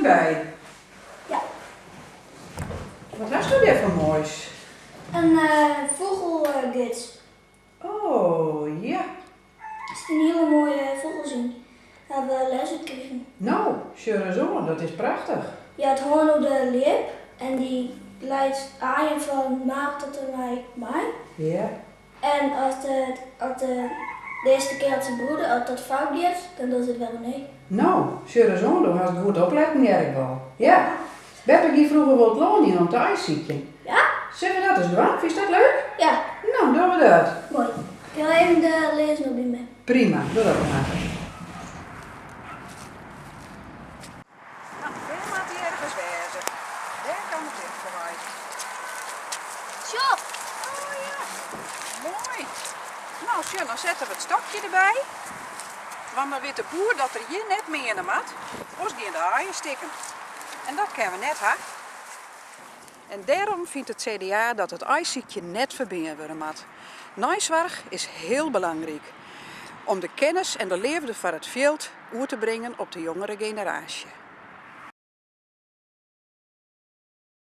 even by. Ja. Wat hasto dêr foar moais? In fûgelgids. Oh, ja. Der stean hiele moaie fûgels yn. Hawwe we les út krigen. No, sjoch ris oan, dat is prachtich. Hy hat hân oer de ljip en dy leit aaien fan maart tot en mei mei. Ja. En as de, as de, de earste kear dat se broede, as dat fout giet, dan dogge se it wer opnij. No, sjoch ris oan, do hast goed opletten, hear ik wol. Ja. Beppe gie froeger wol it lân yn om te aaisykjen. Ja? Sille we dat ris dwaan? Fynst dat leuk? Ja. No, dogge we dat. Moai. Ik haw even de learzen op by my. Prima, doch dat mar. No, dêr moat hy ergens wêze. Dêr kaam it licht foarby. Sjoch! Oh ja, moai. No, sjoch, dan sette we it stokje derby. Want dan wit de boer dat er hjir net meane moat, oars gean de aaien stikken. En dat kinne we net ha. En dêrom fynt it CDA dat it aaisykjen net ferbean wurde moat. Neisoarch is hiel belangryk om de kennis en de leafde foar it fjild oer te bringen op de jongere generaasje.